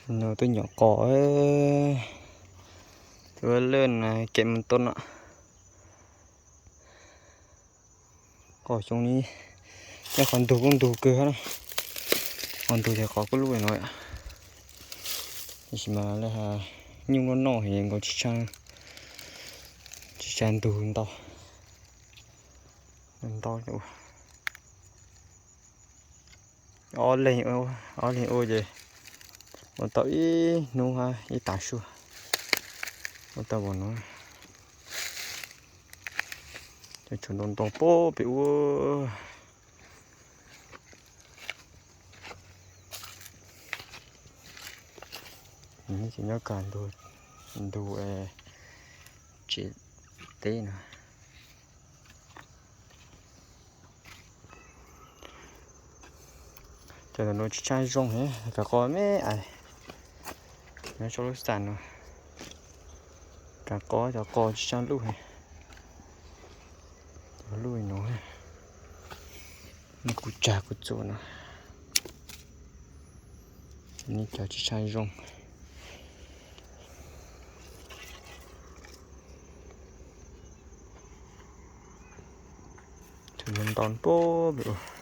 No tuaj nyom qos, tuaj laj kem mus tod no. Qos xyoo no nyob qhov ntug kuj ntug kawg na. Qos ntug ces qos kuj luj no. Tiam sis mas lawv hais nyuj noj noj es nkaus tsis tshua ntug ntau. Ntau, ob leeg, ob leeg ua ces ua tau ib hnub hab ib tav su. Ua tau npaum no, cov tshuav ntau ntau pem ub. Ces nyob kag ntug tsev teb no. Cov ntawm no tsis tshaj zoo, kav qos me ais. Nyob rau lub xas no, kav qos cov qos tsis tshaj luj, cov luj no, nws kuj tsag kuj txuas no. Nej cov tsis tshaj zoo. Tus no ntau npaum li.